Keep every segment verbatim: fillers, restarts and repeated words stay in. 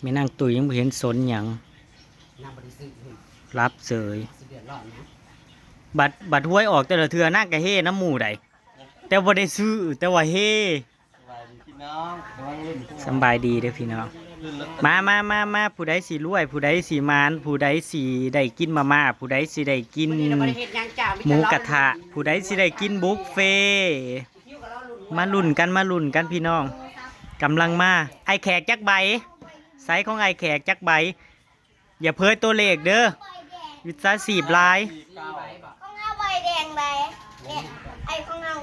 แม่นางตุ้ยยังบ่เห็นสนหยัง นางบ่ได้ซื้อเฮ้ย หลับเสย สิเดือดร้อนนะ บัดบัดหวยออกแต่ละเทื่อนางก็เฮนำหมู่ใด แต่บ่ได้ซื้อ แต่ว่าเฮ สบายดีพี่น้องกำลังเล่น สำบายดีเด้อพี่น้อง มามามามาผู้ใดสิรวย ผู้ใดสิหมาน ผู้ใดสิได้กินมาม่า ผู้ใดสิได้กิน มื้อนี้เราบ่ได้เฮ็ดหยังจ้า หมูกระทะ ผู้ใดสิได้กินบุฟเฟ่ต์ มาลุ้นกัน มาลุ้นกันพี่น้อง กำลังมา ไอ้แขกจักใบ ไซส์ของไอ้แขกจักใบ อย่าเผยตัวเลขเด้อ วิชาชีพหลาย สี่เก้า ของเฮาใบแดงใบเนี่ยไอ้ของเฮา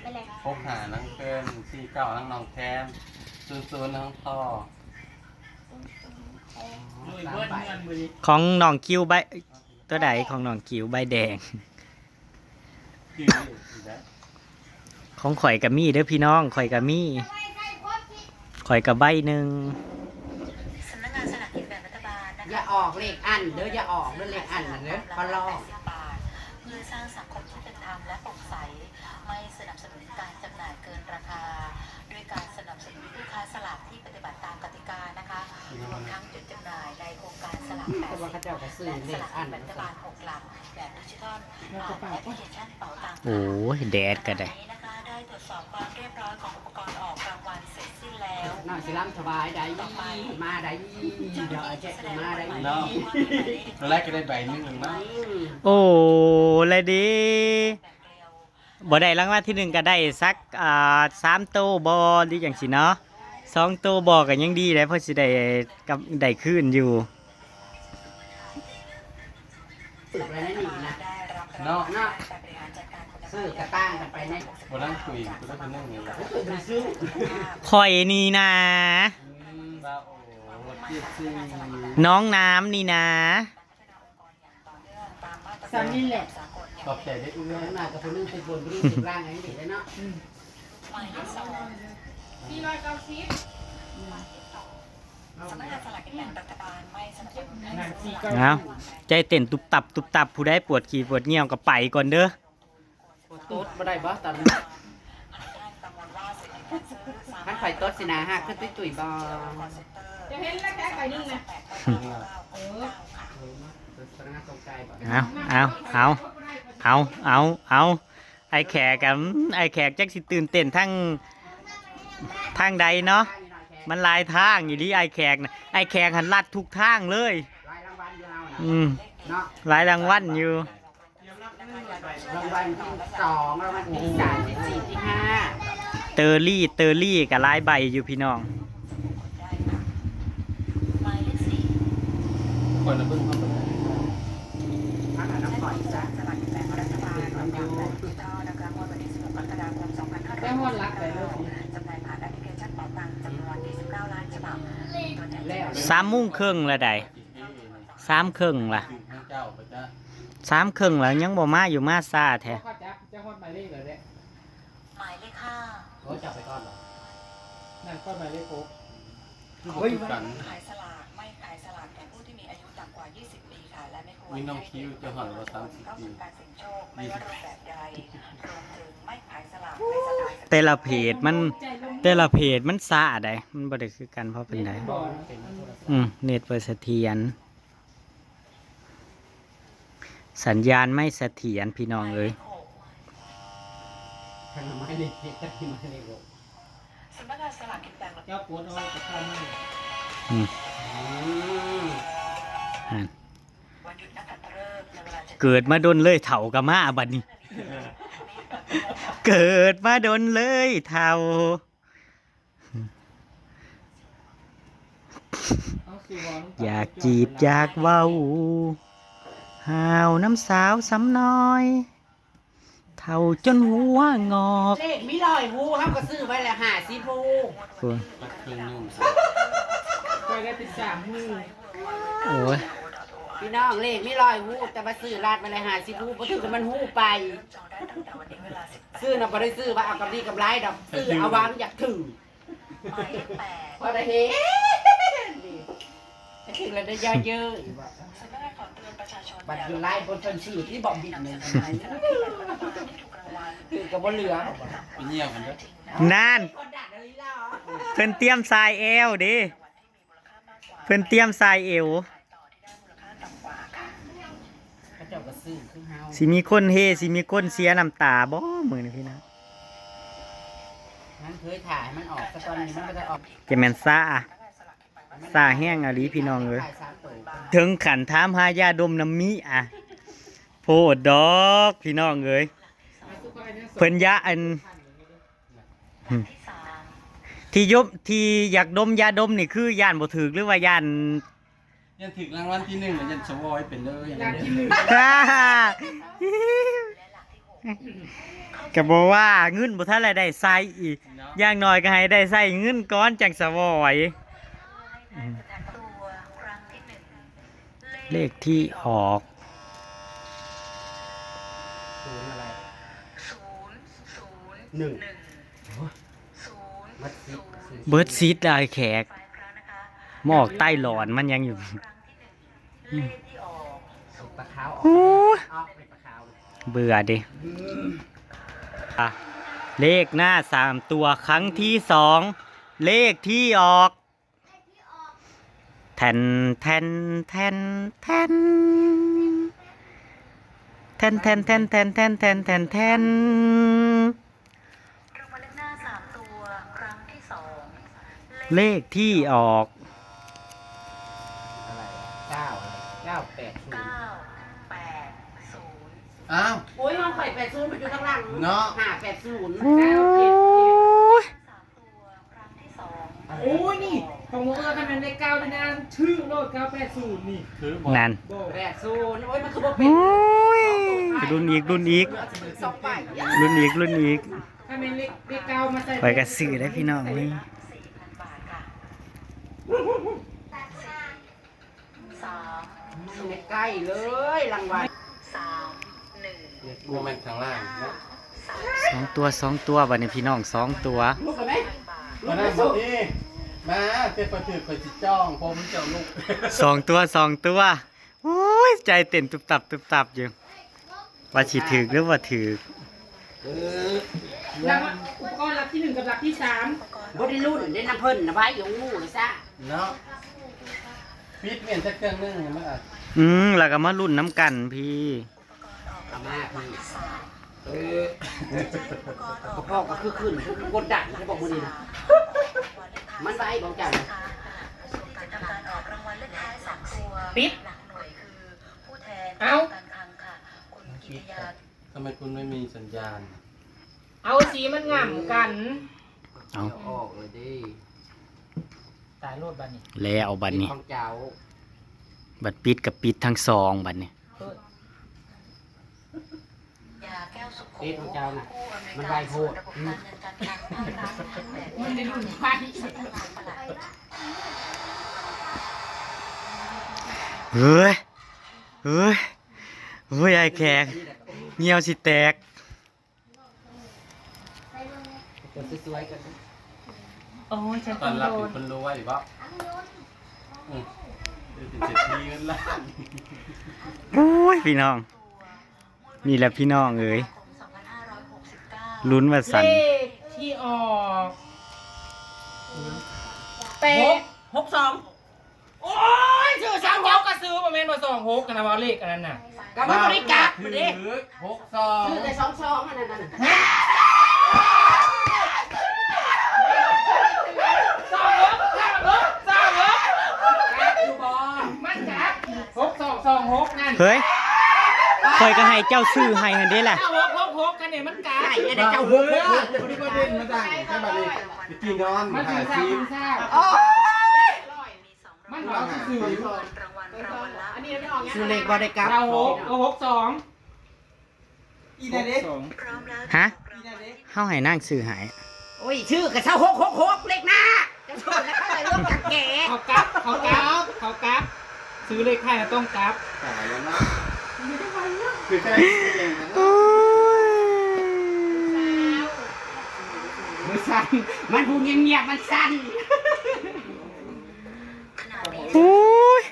ไปเลย พกหานังเกินสี่เก้านังน้องแคมศูนย์ศูนย์นังต่อ ของน้องคิวใบ ตัวใดของน้องคิวใบแดง คืออยู่แล้ว ของข่อยก็มีเด้อพี่น้อง ข่อยก็มี ข่อยก็ใบหนึ่ง สำนักงานสลากกินแบ่งรัฐบาลนะคะ อย่าออกเลขอั้นเด้อ อย่าออกเด้อเลขอั้นนั่นเด้อขอร้อง เพื่อสร้างสังคมที่เป็นธรรมและโปร่งใส ไม่สนับสนุนการจำหน่ายเกินราคา ด้วยการสนับสนุนผู้ค้าสลากที่ปฏิบัติตามกติกานะคะ รวมทั้งจุดจำหน่ายในโครงการสลากแปด แต่ว่าเขาเจ้าก็ซื้อเลขอั้น และสลากกินแบ่งรัฐบาลหกหลักแบบดิจิทัล ผ่านแอปพลิเคชันเป๋าตัง โอ้ยแดดก็ได้ นี้นะคะ ได้ตรวจสอบความเรียบร้อยของอุปกรณ์ออกรางวัลเสร็จสิ้นแล้ว น่าสิล้ำถวายได้มาได้เดี๋ยวอาจจะมาได้ เนาะตอนแรกก็ได้ใบหนึ่งนะ อืม โอ้และดี บ่ได้รางวัลที่หนึ่งก็ได้สัก อ่า สามโตบ่ หรือจั่งซี้เนาะ สองโตบ่ก็ยังดีแหละ เพราะสิได้กับ ได้คืนอยู่ ซื้อไปในนี่นะ เนาะ เนาะซื้อกระต่างกันไปใน บนนั่งคุยกูได้คนนั่งนี่แหละ ซื้อไปซื้อ ข่อยนี่นะ อืมบ้าโอ้เจ็บซี่ น้องน้ำนี่นะ สามนี่แหละ ขอบใจได้เอื้อ หน่อยกับคนนึงเป็นบนบริสุทธิ์ร่างอย่างนี้เลยเนาะ สี่ร้อยเก้าสิบ สำนักงานสลากกินแบ่งรัฐบาลไม่สนับสนุนให้ เอาใจเต้นตุบตับตุบตับ ผู้ใดปวดขี้ปวดเยี่ยวก็ไปก่อนเด้อ กดตุ๊ดบ่ได้บ่ตอนนี้ท่านไฟตดสินะฮะคือตุ้ยตุ้ยบ่ จะเห็นแล้วแค่ใบหนึ่งนะ เออพนักงานส่งใจบ่ เอาเอาเอาเอาเอาเอาไอ้แขกกับไอ้แขกจักสิตื่นเต้นทางทางใดเนาะ มันหลายทางอยู่ดิไอ้แขกน่ะ ไอ้แขกหันลัดทุกทางเลย รายรางวัลอยู่เฮานะ อืม เนาะ หลายรางวัลอยู่ รางวัลที่สองรางวัลที่สามที่สี่ที่ห้า เตอรี่เตอรี่กับหลายใบอยู่พี่น้อง หมายเลขสี่ คนละเบิ่งเขาก็ได้ พักหาน้ำก่อนจ้ะ สลากกินแบ่งรัฐบาลออกรางวัลดิจิทัลนะคะงวดวันที่สิบหกกรกฎาคมสองพันห้าร้อยหกสิบเก้าจำหน่ายผ่านแอปพลิเคชันเป๋าตังจำนวนยี่สิบเก้าล้านฉบับตัวแทน แล้ว สามโมงครึ่งละใดสามครึ่งละ ถึงทางเจ้าไปจ้ะ สามครึ่งแล้วยังบ่มาอยู่มาซาแท้ ข้าจับจะฮอดหมายเลขเลยเนี่ย หมายเลขห้า โอ้จับไปก่อนเหรอ นั่นก้อนหมายเลขหก คือบ่คือกัน ขายสลากไม่ขายสลากแก่ผู้ที่มีอายุต่ำกว่ายี่สิบปีค่ะ และไม่ควร มีน้องคิวจะหันว่าสามสิบปี เข้าสู่การเสี่ยงโชคไม่ว่ารูปแบบใดรวมถึงไม่ขายสลากในสถาน แต่ละเพจมันแต่ละเพจมันซาได้มันบ่ได้คือกันเพราะเป็นไดอืมเน็ตบ่เสถียรสัญญาณไม่เสถียรพี่น้องเอ้ย ทางไม้เลขเจ็ดทางไม้เลขหก สำนักงานสลากกินแบ่งรัฐ เจ้าปวดเอากระทำ อืม อืม อ่ะ วันหยุดนักขัตฤกษ์ในเวลาเจ็ด เกิดมาดนเลยเฒ่าก็มาบัดนี้ เกิดมาดนเลยเฒ่า เอาสู่วง อยากจีบอยากเว้า หาวน้ำสาวซ้ำน้อย เฒ่าจนหัวงอก เลขมีลอยหูเขาก็ซื้อไว้แหละห้าสิบหู โอ้ย ตักเครื่องนึ่ง ไปได้เป็นสามหมื่น โอ้ย พี่น้องเลขมีลอยหูแต่มาซื้อลาดมาเลยห้าสิบหูพอถือกันมันหูไป ซื้อนะบ่ได้ซื้อว่าเอากำดีกำไรดอกซื้อเอาวางอยากถือ หมายเลขแปด พอได้เห็นนี่ถือแล้วได้เยอะเยอะ สำนักงานขอเตือนประชาชน บัตรอยู่ไล่บนชนชื่อที่บอกบิดเลย ขายสลากกินแบ่งรัฐบาลที่ถูกรางวัล ถือกับบ่เหลือ ไปเยี่ยมกันเด้อ นั่น คนดัดอะไรล่ะ เพิ่นเตรียมสายแอวเด้ มูลค่ามาก เพิ่นเตรียมใส่เอว เขาเจ้าก็ซื้อคือเฮา สิมีคนเฮ สิมีคนเสียน้ำตาบ่มื้อนี้พี่น้อง มันเคยถ่ายมันออกซะก่อนนี่มันก็จะออก จะแม่นซ่าอะ ซ่าแฮงอะหลีพี่น้องเอ้ย ถ่ายสามตัว ถึงขั้นถามหายาดมนำมีอะ โพดดอกพี่น้องเอ้ย เพิ่นยาอัน ที่ยบ ที่อยากดมยาดมนี่คือย่านบ่ถืกหรือว่าย่าน ย่านถืกรางวัลที่หนึ่ง ย่านสวอยไปเลย ก็บอกว่าเงินบ่ทันได้ใส่อีก เนาะ อย่างน้อยก็ให้ได้ใส่เงินก่อนจั่งสวอย อืม เลขที่ออก ศูนย์อะไร หนึ่ง เบิดซีดได้แขก มอกใต้หลอนมันยังอยู่ อืม ปลาขาวออก โอ้ย ออกเป็นปลาขาว เบื่อดิ อ่ะ เลขหน้าสามตัวครั้งที่สอง เลขที่ออก แทน แทน แทน แทน แทน แทน แทน แทน แทน แทน แทน รางวัลเลขหน้าสามตัวครั้งที่สอง เลขที่ออก อะไรอะ เก้าอะไร เก้าแปดศูนย์ เก้าแปดศูนย์ อ้าว โอ้ย ห้องข่อยแปดศูนย์ มันอยู่ข้างหลัง เนาะ ห้าแปดศูนย์ โอ้ย โอ้ย นี่ ของหมู่เอื้อคันแม่นเลขเก้านี่นะ ชื่อโลด เก้าแปดศูนย์ นี่ คือบอก นั่น บอก แปดศูนย์ โอ้ย มันคือบ่เป็น โอ้ย รุ่นอีก รุ่นอีก สองใบ รุ่นอีก รุ่นอีก คันแม่นเลข เลขเก้ามาใส่ ไปกระสือได้พี่น้องนี่ สาม ใกล้เลยรางวัล สาม หนึ่ง โมเมนต์ข้างล่างเนาะ สองตัว สองตัว บัดนี้พี่น้อง สองตัว ลูกกันไหม มานั่งบนนี้ มาเจ็บประถือคอยจิจ้อง พอมันเจ้าลูก สองตัว สองตัว โอ้ย ใจเต้นตุบตับ ตุบตับอยู่ ว่าสิถืกหรือว่าถืก เออ รางวัลอุปกรณ์หลักที่หนึ่งกับหลักที่สาม บ่ได้รุ่นได้นำเพิ่นนะ ไว้อยู่หมู่เลยซะ เนาะ ปิดเมียนสักเครื่องหนึ่งมันอ่ะ อืม แล้วก็มารุ่นน้ำกันพี่ เอามาพี่ เออ พ่อก็คือขึ้น คือกดดัน ให้บอกมื้อนี้นะ มันไว้บอกจัง ปิด เอ้า ทำไมคุณไม่มีสัญญาณ เอาสีมันง่ำกัน เอา ออกเลยดิ ตายโลดบัดนี้ แล้วบัดนี้ ของเจ้า บัดปิดกับปิดทั้งสองบัดนี้ เออ เอ๊ะ ของเจ้าน่ะ มันไวโพด อืม มันได้รุ่นไว เฮ้ย เฮ้ย เฮ้ย ไอ้แขก เหี่ยวสิแตก สวยๆกัน โอ้ย ฉัน ตอนรับ ต้องโดน เป็นคนรวยบ่ อืม เป็นเศรษฐีเงินล้าน โอ้ย พี่น้อง นี่แหละพี่น้องเอ๋ย ลุ้นว่าสัน เลขที่ออก แปด หก หกสอง โอ้ย ซื้อสามหกก็ซื้อ บ่แม่นว่าสองหกกันนะ ว่าเลขอันนั้นน่ะ ก็มันบ่ได้กลับเด้ ถือหกสอง ซื้อแต่สองสองอันนั้นน่ะ สองหก สองหก สองหก กลับอยู่บ่ มันกลับ หกสอง สองหก นั่น เฮ้ย ข่อยก็ให้เจ้าซื้อให้หั่นเด้ล่ะ เก้าหก หกหก กันเนี่ยมันกลับ ใช่ อันนี้เจ้าหกหกหก บ่ได้เด่นมาสั่ง ใช่บัดนี้ ไปกินนอน มันถึง หา เช้า ซื้อ ถึงเช้า โอ้ย มันหลอกซื่อ ซื้อเลขบ่ได้กลับ เก้าหก เอา หกสอง อีนั่นเด้ ฮะ อีนั่นเด้ เฮาให้นางซื้อให้ โอ้ย ชื่อก็เช้าหกหกหก เลขหน้า จะชวนแล้วเข้าใจเรื่องจักแก เขากลับ เขากลับ เขากลับ ซื้อเลขไทยต้องกลับ ตายแล้วนะ คือใช่เองนะ โอ้ย มันสั่น มันพูดเงียบๆ มันสั่น โอ้ย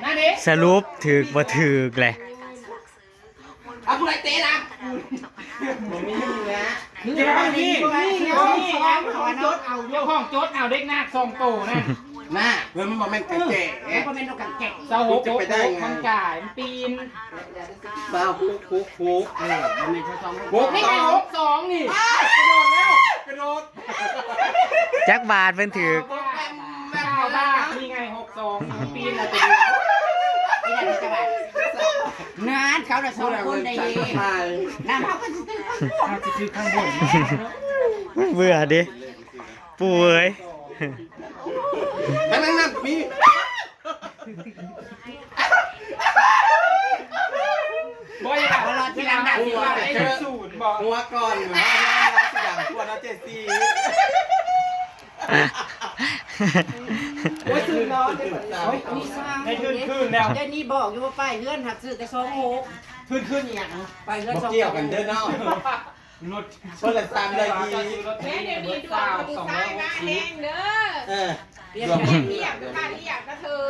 นั่นเอง สรุปถืกบ่ถืกแหละ เอาผู้ใดเตะล่ะ บ่มีนะ เดี๋ยวนี่ เดี๋ยวนี่ เดี๋ยวนี่ เดี๋ยวนี่ เดี๋ยวนี่ เจ้าของจดเอา เจ้าของจดเอาเด็กนาคสองโตนั่น หน้าเพื่อนมันบอกแม่นกระแจมันก็เป็นนกกระแจซาวหกจะไปได้ไง มันกายมันปีนซาวหกหกหกเออมันเป็นซาวสองหกนี่ไงหกสองนี่อ้าวกระโดดแล้วกระโดด จักบาทเพิ่นถือ เก้าบาทนี่ไงหกสองปีนแล้วจะดีนี่แหละจังหวัดงานเขาน่ะสองคนได้ดีนำเขาก็จะตื่นเขาจะคือข้างบน เบื่อดิ ปู่เอ้ยนั่นนั่นนั่นมีบ่อยากหัวเร้อที่หลังดังหัวไอ้ศูนย์บอกหัวก่อนหรือว่าหัวสีดำหัวน้องเจสซี่โอ้ยซื้อน้องเจสซี่โอ้ยมีสร้างในคืนคืนแล้วเดี๋ยวนี้บอกอยู่ว่าไปเฮือนหักซื้อแต่สองหกคืนคืนอีหยังไปเฮือนบ่สองเกี่ยวกันเด้อเนาะ รถคนละสามร้อยยี่สิบแม่เดี๋ยวนี้ดวงกับผู้ชายมาแฮงเด้อเออเรียกเรียกเรียกก็เรียกนะเธอ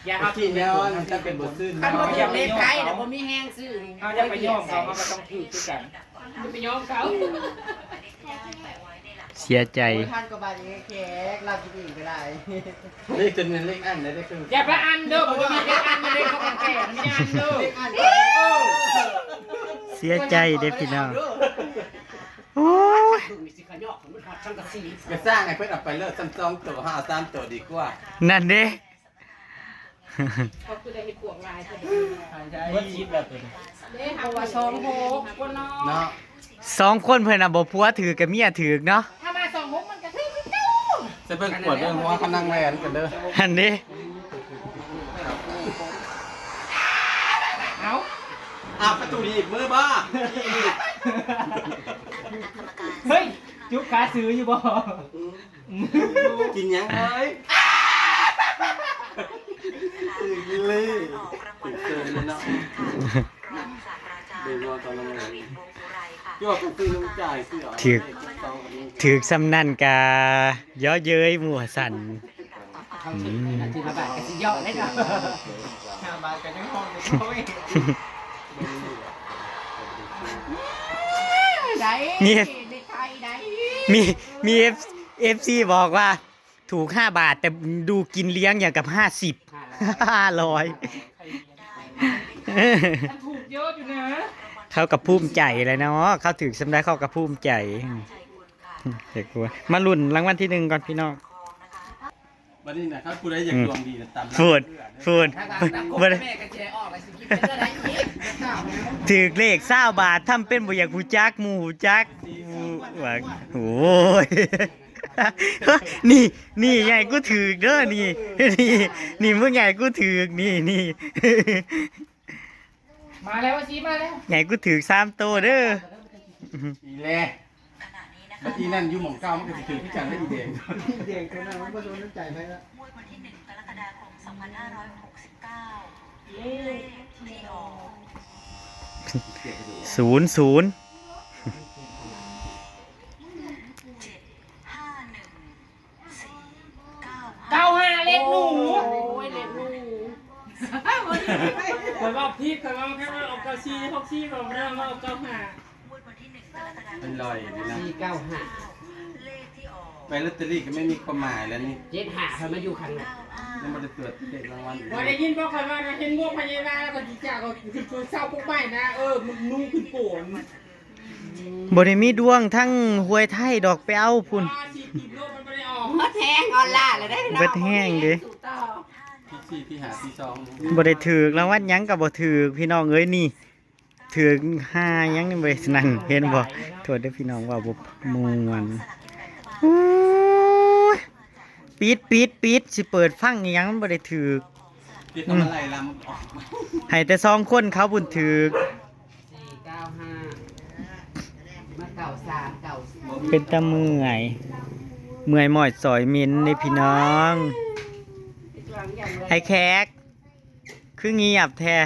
อย่าเอากินแล้วมันจะเป็นบทซื่นคันบ่ถือเลขไทยเดี๋ยวบ่มีแฮงซื้อเอาอย่าไปยอมเขาเขาก็ต้องถือคือกันอย่าไปยอมเขาเสียใจโอ้ยท่านก็บาดเองแขกเราจะดีก็ได้เลขจนเงินเลขอันได้ได้คืออย่าไปอันเด้อผมจะมีเลขอันมาเลขเขาแก่ไม่ได้อันเด้อเลขอันเด้อ เสียใจเด้อพี่น้อง โอ้ย กระสร้างให้เพิ่นเอาไปเลิกซ้ำสองตัวห้าสามตัวดีกว่า นั่นเด้เขาคือได้เห็ดปวกลายเด้เบิดชิปแล้วตัวนี้เด้เพราะว่าสองหกคนเนาะเนาะสองคนเพิ่นน่ะบ่ผัวถือกับเมียถือเนาะถ้ามาสองหกมันกระทืบเจ้าจะเป็นขวดเรื่องหัวเขานั่งแลนกันเด้อ อันนี้ เอาเอาประตูนี้มือบ้าเฮ้ย จุกขาซื้ออยู่บ่กินยังเอ้ยตื่นเลยตื่นเติมเลยเนาะเดี๋ยวรอตอนนั้นเลย ถืกถืกส่ำนั่นกะเยาะเย้ยหมู่ว่าซั่นอืมห้าบาทก็สิเยาะเลยเนาะห้าบาทก็ยังห้องอยู่เขาเองได้มีได้ไทยได้มีมีเอฟเอฟซีบอกว่า ถูกห้าบาทแต่ดูกินเลี้ยงอย่างกับห้าสิบห้าร้อยถูกเยอะอยู่นะเขากับภูมิใจเลยเนาะเขาถือสำได้เขากับภูมิใจเด็กวัวมาลุ้นรางวัลที่หนึ่งก่อนพี่น้องบัดนี้นะครับผู้ใดอยากดวงดีนะตามพูดพูดบัดแม่กระแจออกเลยสิกินเป็นอะไรอีกถือเลขซาวบาททำเป็นบ่อยากหูจักหมู่หูจักว่าโอ้ย นี่ นี่ไงกูถือกเด้อนี่ นี่ นี่มึงไงกูถือกนี่ นี่ มาแล้วสิมาแล้ว ไงกูถือกสามตัวเด้ออีแลเมื่อกี้นั่นอยู่หม่องเก้ามันก็สิถือกที่จันทร์และอีแดงอีแดงตัวนั้นมันก็โดนน้ำใจไปแล้วงวดวันที่หนึ่งกรกฎาคมสองพันห้าร้อยหกสิบเก้าเลขที่ออกศูนย์ศูนย์ เก้าห้าเลขหนูโอ้ยเลขหนูข่อยว่าผิดข่อยว่าแค่ว่าออกเก้าสี่หกสี่ข่อยบ่ได้ว่าออกเก้าห้าเป็นลอยอยู่นะสี่เก้าห้าไปลอตเตอรี่ก็ไม่มีความหมายแล้วนี่เจ็ดห้าข่อยมาอยู่ข้างหน้ายังบ่ได้ตรวจเลขรางวัลบ่ได้ยินบ่ข่อยว่าเห็นงวกพญานาคแล้วก็สิจากก็คือเศร้าพวกใหม่นะเออมันนุ่งขึ้นโกน บ่ได้มีดวงทั้งหวยไทยดอกไปเอาพุ้นเบิดแฮงออนไลน์แล้วได้พี่น้องเบิดแฮงเด้ที่สี่ที่ห้าที่สองบ่ได้ถือกรางวัลหยังก็บ่ถือกพี่น้องเอ้ยนี่ถือกห้าหยังนี่เว้ยนั่นเห็นบ่โทษเด้อพี่น้องเว้าบ่ม่วนโอ้ย ปิดปิดปิดสิเปิดฟังอีหยังมันบ่ได้ถือกปิดเอามาไล่ลำออกให้แต่สองคนเขาพุ้นถือกสี่เก้าห้ามาเก้าสามเก้าสี่เป็นตาเมื่อย เมื่อยหมอยสอยมินนี่พี่น้องไอ้แขก คือเงียบแท้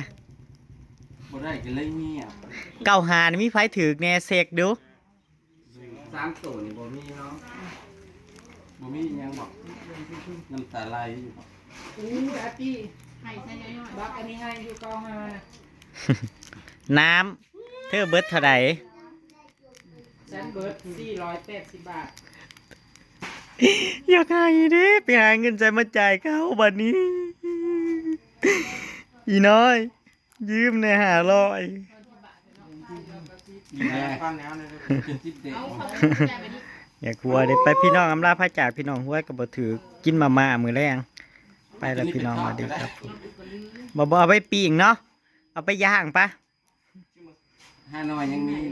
บ่ได้ก็เลยเงียบเก้าห้านี่มีไผถือกแน่เช็คดู สามตัวนี่บ่มีเนาะบ่มีอิหยังบอกน้ำตาไหลอยู่บอกอู้อาตีให้ใช่ไหมบักอันนี้ให้อยู่เก้าห้าน้ำเธอเบิดเท่าไหร่ฉันเบิดสี่ร้อยแปดสิบบาท อยากหายเด้ ไปหาเงินใส่มาจ่ายเขาบัดนี้ อีน้อย ยืมในห้าร้อย แม่ ฟังแล้วเลย เป็นสิบเด็ก อยากหัวเด้ ไปพี่น้องอำลาพระจากพี่น้องหัวกับบ่ถือกินมาม่ามื้อแรง ไปแล้วพี่น้องสวัสดีครับ บ่บ่เอาไปปิ้งเนาะ เอาไปย่างปะ ห้าน้อยยังมี